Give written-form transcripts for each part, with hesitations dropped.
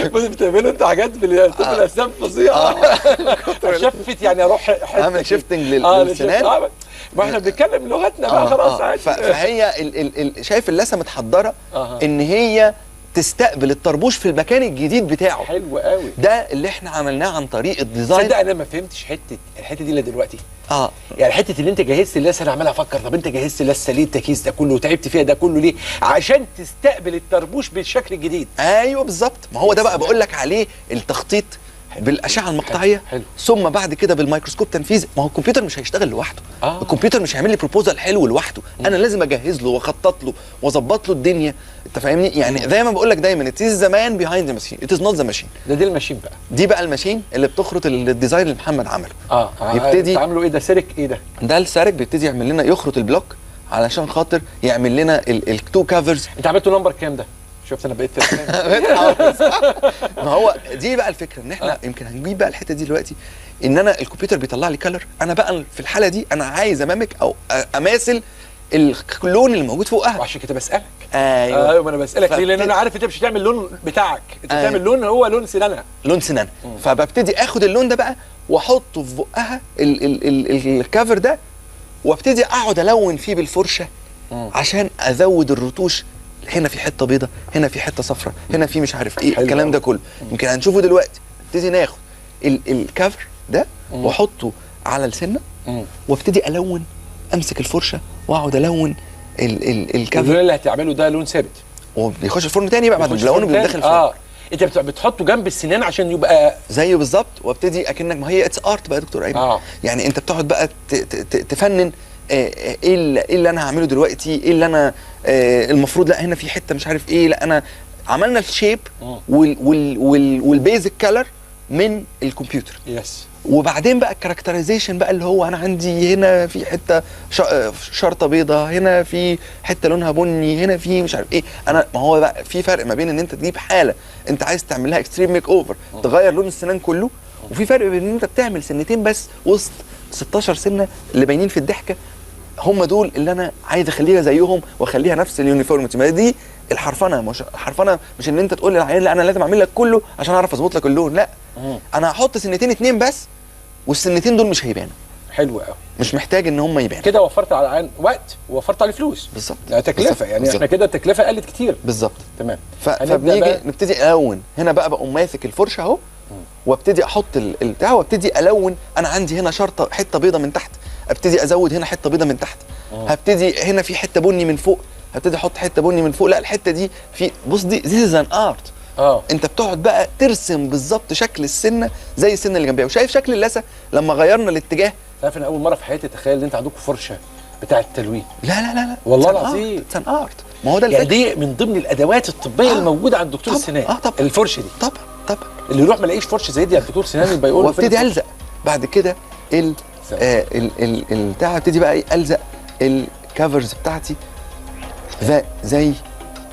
بص بتعملوا انتوا حاجات في طب الاسنان فظيعة. shift يعني اروح حتة اعمل shifting للسنان. ما احنا بنتكلم لغتنا بقى خلاص عادي. فهي ال ال شايف اللثة متحضره ان هي تستقبل الطربوش في المكان الجديد بتاعه. حلو قوي. ده اللي احنا عملناه عن طريق ال design. تصدق انا ما فهمتش الحتة دي الا دلوقتي. يعني حتة اللي انت جهزت اللثة، انا عمال افكر طب انت جهزت اللثة ليه التجهيز ده كله وتعبت فيها ده كله ليه؟ عشان تستقبل الطربوش بالشكل الجديد. ايوه بالظبط، ما هو ده بقى بقول لك عليه التخطيط بالاشعه المقطعيه. حلو. ثم بعد كده بالميكروسكوب تنفيذ. ما هو الكمبيوتر مش هيشتغل لوحده. الكمبيوتر مش هيعمل لي proposal حلو لوحده. انا لازم اجهز له واخطط له واظبط له الدنيا، انت فاهمني؟ يعني زي ما بقول لك دايما it is the man behind the machine، it is not the machine. ده دي ال machine بقى. دي بقى ال machine اللي بتخرط ال design اللي محمد عمله. يبتدي عامله ايه ده؟ CEREC ايه ده؟ ده ال CEREC بيبتدي يعمل لنا يخرط ال block علشان خاطر يعمل لنا ال two covers. انت عملته number كام ده؟ شفت انا بقيت ما هو دي بقى الفكرة ان احنا يمكن هنجيب بقى الحتة دي دلوقتي، ان انا الكمبيوتر بيطلع لي color، انا بقى في الحالة دي انا عايز ا mimic او اماثل اللون اللي موجود فوقها. وعشان كده بسالك. ايوه ايوه ما انا بسالك ليه؟ لان انا عارف انت مش هتعمل لون بتاعك، انت بتعمل لون هو لون سنانها. لون سنانها. فببتدي اخد اللون ده بقى واحطه في بقها ال cover ده، وابتدي اقعد الون فيه بالفرشه عشان ازود الرتوش. هنا في حتة بيضة، هنا في حتة صفراء، هنا في مش عارف ايه، الكلام ده كله يمكن هنشوفه دلوقتي. نبتدي ناخد ال cover ده واحطه على السنة وابتدي الون، امسك الفرشة واقعد الون ال cover. اللون اللي هتعمله ده لون ثابت وبيخش الفرن تاني بقى بعد ما بلونه بيدخل الفرن. انت بتحطه جنب السنان عشان يبقى زيه بالظبط، وابتدي اكنك ما هي it's art بقى يا دكتور ايمن. يعني انت بتقعد بقى تفنن ايه اللي انا هعمله دلوقتي، ايه اللي انا المفروض، لا هنا في حتة مش عارف ايه، لا انا عملنا ال shape وال basic color من الكمبيوتر. yes. وبعدين بقى ال characterization بقى اللي هو انا عندي هنا في حتة شرطه بيضاء، هنا في حتة لونها بني، هنا في مش عارف ايه. انا ما هو بقى في فرق ما بين ان انت تجيب حاله انت عايز تعمل لها extreme makeover تغير لون السنان كله، وفي فرق بين ان انت بتعمل سنتين بس وسط 16 سنة اللي باينين في الضحكة، هم دول اللي انا عايز اخليها زيهم واخليها نفس ال uniformity. ما دي الحرفنه، مش الحرفنه مش ان انت تقول للعيان لا انا لازم اعمل لك كله عشان اعرف اظبط لك اللون، لا انا هحط سنتين اتنين بس والسنتين دول مش هيبانوا. حلو قوي، مش محتاج ان هم يبانوا. كده وفرت على العيان وقت ووفرت عليه فلوس. بالظبط، لا تكلفة يعني. بالزبط. احنا كده التكلفة قلت كتير. بالظبط، تمام. فبنيجي نبتدي الون هنا بقى، بقوم ماسك الفرشة اهو وابتدي احط البتاع وابتدي الون. انا عندي هنا شرطه حتة بيضة من تحت، ابتدي ازود هنا حتة بيضة من تحت، هبتدي هنا في حتة بني من فوق، هبتدي احط حتة بني من فوق، لا الحتة دي في، بص دي this is an art. انت بتقعد بقى ترسم بالظبط شكل السنة زي السنة اللي جنبها، وشايف شكل اللثة لما غيرنا الاتجاه. تعرف انا اول مرة في حياتي اتخيل ان انت عندكم فرشه بتاعه التلوين. لا لا لا لا والله العظيم it's an art. ما هو ده يعني دي من ضمن الادوات الطبية الموجودة عند دكتور السنان. طبعا الفرشة دي. طبعا طبعا اللي يروح ما يلاقيش فرشه زي دي عند دكتور سنان يبقى يقول. وابتدي الزق بعد كده ال ال بتاع، ابتدي بقى الزق ال covers بتاعتي زي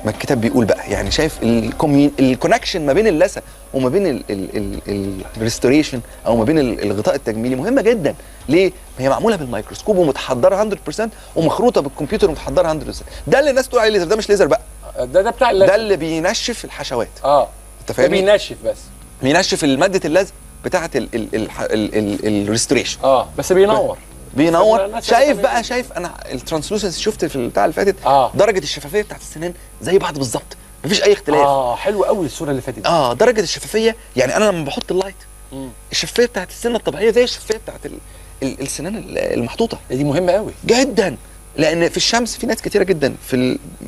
ما الكتاب بيقول بقى. يعني شايف ال connection ما بين اللثة وما بين ال restoration او ما بين الغطاء التجميلي مهمة جدا. ليه؟ ما هي معمولة بالميكروسكوب ومتحضره 100% ومخروطه بالكمبيوتر ومتحضره 100%. ده اللي الناس تقول عليه ليزر، ده مش ليزر بقى، ده بتاع اللزق، ده اللي بينشف الحشوات. انت فاهمني؟ ده بينشف بس، بينشف مادة اللزق بتاعه ال restoration. بس بينور، بينور. شايف بقى، شايف انا ال translucency شفت في البتاع اللي فاتت درجه الشفافية بتاعت السنان زي بعض بالظبط، مفيش اي اختلاف. حلو قوي الصورة اللي فاتت دي. درجه الشفافية، يعني انا لما بحط ال light الشفافية بتاعت السنة الطبيعية زي الشفافية بتاعت السنان المحطوطه. دي مهمة قوي جدا، لان في الشمس في ناس كتيرة جدا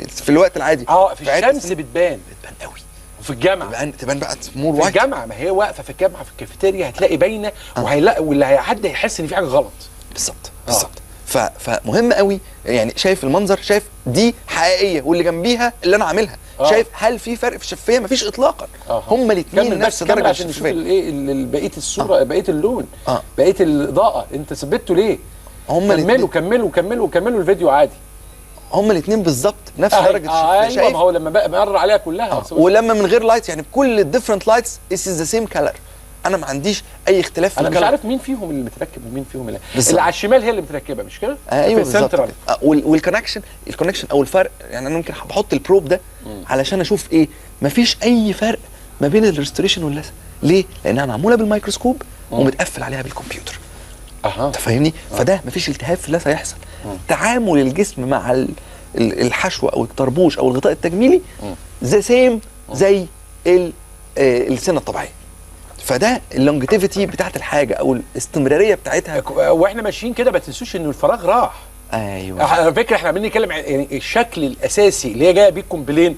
في الوقت العادي في الشمس بتبان قوي، وفي الجامعة تبان بقى more white. في الجامعة ما هي واقفة في الجامعة في الكافيتيريا هتلاقي باينة، وهيلاقي واللي هيعدي هيحس ان في حاجة غلط. بالظبط بالظبط. فمهم قوي يعني. شايف المنظر، شايف دي حقيقية واللي جنبيها اللي انا عاملها. شايف هل في فرق في الشفافية؟ مفيش اطلاقا. هما الاثنين نفس درجه الشفافية. الايه بقية الصورة، بقية اللون، بقية الاضاءة، انت ثبته ليه؟ هما كملوا كملوا كملوا كملوا الفيديو عادي. هما الاثنين بالظبط نفس درجه الشفافية. ايوه ما هو لما بقى مر عليها كلها. ولما من غير light، يعني بكل ال different lights this is the same color. انا ما عنديش اي اختلاف في انا ال color. مش عارف مين فيهم اللي متركب ومين فيهم اللي على الشمال هي اللي متركبه، مش كده؟ ايوه بالظبط. وال connection، ال connection او الفرق، يعني انا ممكن بحط ال probe ده علشان اشوف ايه. مفيش اي فرق ما بين ال restoration واللثه. ليه؟ لانها معمولة بالميكروسكوب ومتقفل عليها بالكمبيوتر. انت فاهمني؟ فده مفيش التهاب في اللثة يحصل. تعامل الجسم مع الحشوه او الطربوش او الغطاء التجميلي the same زي السنة الطبيعية. فده ال longevity بتاعت الحاجة او الاستمرارية بتاعتها. واحنا ماشيين كده ما تنسوش انه الفراغ راح. ايوه على فكرة احنا عمالين نتكلم يعني الشكل الاساسي اللي هي جاية بيه complain،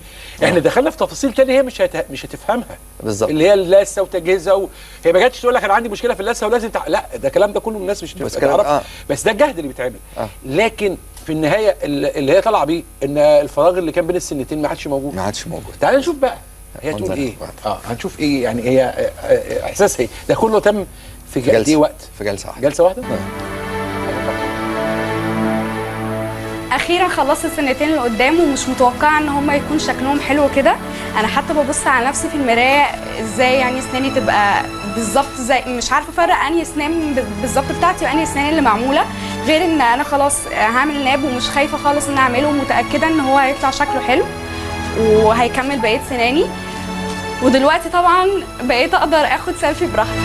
احنا دخلنا في تفاصيل ثانية هي مش هتفهمها بالظبط، اللي هي اللثة وتجهيزها هي ما جاتش تقول لك انا عندي مشكلة في اللثة ولازم لا ده الكلام ده كله الناس مش هتعرف. بس ده الجهد اللي بيتعمل. لكن في النهاية اللي هي طالعه بيه ان الفراغ اللي كان بين السنتين ما عادش موجود. ما عادش موجود. تعال نشوف بقى هي تقول ايه. هنشوف ايه يعني هي احساسها ايه. ده كله تم في قد ايه وقت؟ في جلسه واحدة. جلسه واحدة؟ اخيرا خلصت السنتين اللي قدام ومش متوقعه ان هم يكون شكلهم حلو كده. انا حتى ببص على نفسي في المراية ازاي يعني اسناني تبقى بالظبط زي، مش عارفه افرق انهي اسنان بالظبط بتاعتي وانهي اسنان اللي معمولة، غير ان انا خلاص هعمل ناب ومش خايفة خالص ان اعمله، ومتاكده ان هو هيطلع شكله حلو وهيكمل بقية سناني. ودلوقتي طبعا بقيت اقدر اخد سيلفي براحتي.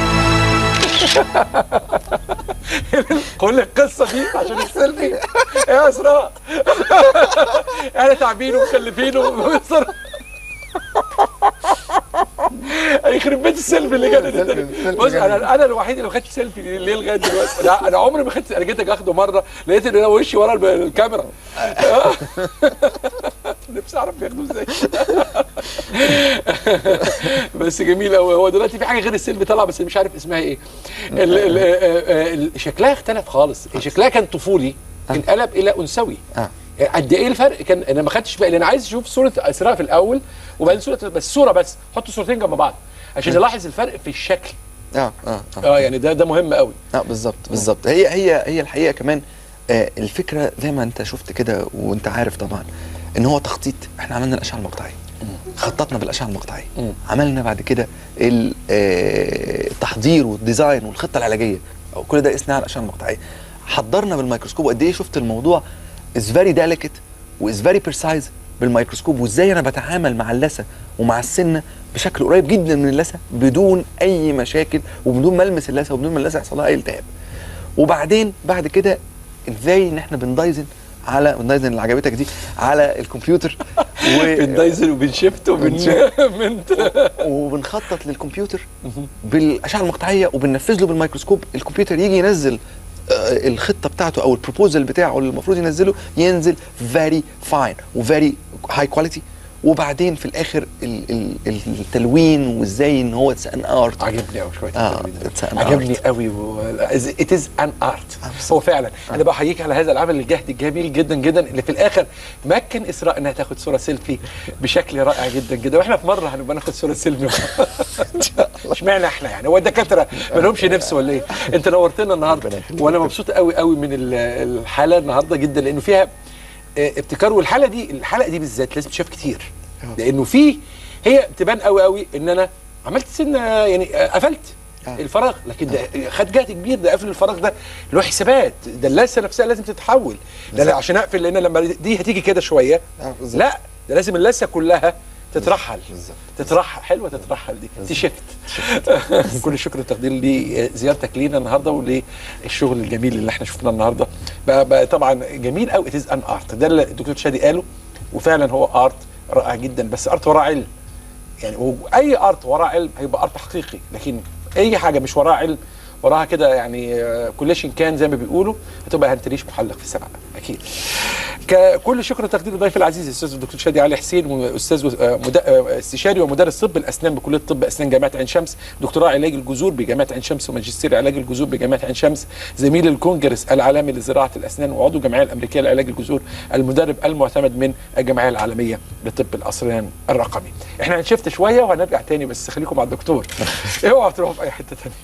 كل القصة دي عشان السيلفي يا اسراء. احنا تعبين ومخلفين وبنصر. يخرب بيت السيلفي اللي جت. بص انا الوحيد اللي ما خدتش سيلفي ليه لغاية دلوقتي. لا انا عمري ما خدت. انا جيت اخده مرة لقيت ان انا وشي ورا الكاميرا. نفسي اعرف بياخدوه ازاي. بس جميل قوي. هو دلوقتي في حاجة غير السيلفي طالعه بس مش عارف اسمها ايه. شكلها اختلف خالص. شكلها كان طفولي انقلب الى انثوي. قد ايه الفرق؟ كان انا ما خدتش بالي. انا عايز اشوف صوره اسراء في الاول وبعدين صوره، بس صوره بس، حطوا صورتين جنب بعض عشان نلاحظ الفرق في الشكل. يعني ده مهم قوي. بالظبط بالظبط. هي الحقيقة كمان الفكرة زي ما انت شفت كده وانت عارف طبعا ان هو تخطيط. احنا عملنا الاشعة المقطعيه، خططنا بالاشعه المقطعيه، عملنا بعد كده التحضير وال design والخطه العلاجية، كل ده قسناه على الاشعة المقطعيه. حضرنا بالميكروسكوب. وقد ايه شفت الموضوع is very delicate و is very precise بالميكروسكوب، وازاي انا بتعامل مع اللثة ومع السنة بشكل قريب جدا من اللثة بدون اي مشاكل وبدون ما المس اللثة وبدون ما اللثة يحصل لها اي التهاب. وبعدين بعد كده ازاي ان احنا بن design على بن design اللي عجبتك دي على الكمبيوتر بن design وبن shift وبنخطط للكمبيوتر بالاشعه المقطعيه وبننفذ له بالميكروسكوب. الكمبيوتر يجي ينزل الخطة بتاعته او ال proposal بتاعه اللي المفروض ينزله، ينزل very fine و very high quality. وبعدين في الاخر التلوين وازاي ان هو it's an art. عجبني قوي شوية التلوين ده، عجبني قوي. it is an art. هو فعلا انا بحييك على هذا العمل الجهد الجميل جدا جدا اللي في الاخر مكن اسراء انها تاخد صوره سيلفي بشكل رائع جدا جدا. واحنا في مرة هنبقى ناخد صوره سيلفي. اشمعنى احنا يعني؟ هو الدكاترة ما لهمش نفس ولا ايه؟ انت نورتنا النهارده وانا مبسوط قوي قوي من الحالة النهارده جدا، لانه فيها ابتكار. والحالة دي، الحلقة دي بالذات لازم تشاف كتير، لانه فيه هي تبان قوي قوي ان انا عملت سنة يعني قفلت الفراغ، لكن ده خد جهد كبير. ده قفل الفراغ ده له حسابات، ده اللثة نفسها لازم تتحول. ده عشان اقفل، لان لما دي هتيجي كده شوية لا ده لازم اللثة كلها تترحل. تترحل، حلوة تترحل دي، ت shift. كل الشكر والتقدير لزيارتك لينا النهارده وللشغل الجميل اللي احنا شفناه النهارده. بقى طبعا جميل قوي. it is an art، ده اللي الدكتور شادي قاله، وفعلا هو art رائع جدا. بس art وراه علم يعني، واي art وراه علم هيبقى art حقيقي، لكن اي حاجة مش وراها علم وراها كده يعني كوليشن كان زي ما بيقولوا هتبقى هنتريش محلق في السماء اكيد. كل شكر وتقدير لضيف العزيز الاستاذ الدكتور شادي علي حسين، استاذ استشاري ومدرس طب الاسنان بكلية طب اسنان جامعه عين شمس، دكتوراه علاج الجذور بجامعة عين شمس وماجستير علاج الجذور بجامعة عين شمس، زميل الكونجرس العالمي لزراعه الاسنان وعضو الجمعية الامريكية لعلاج الجذور، المدرب المعتمد من الجمعية العالمية لطب الاسنان الرقمي. احنا هن shift شوية وهنرجع تاني، بس خليكم مع الدكتور. اوعوا تروحوا في اي حتة تانية.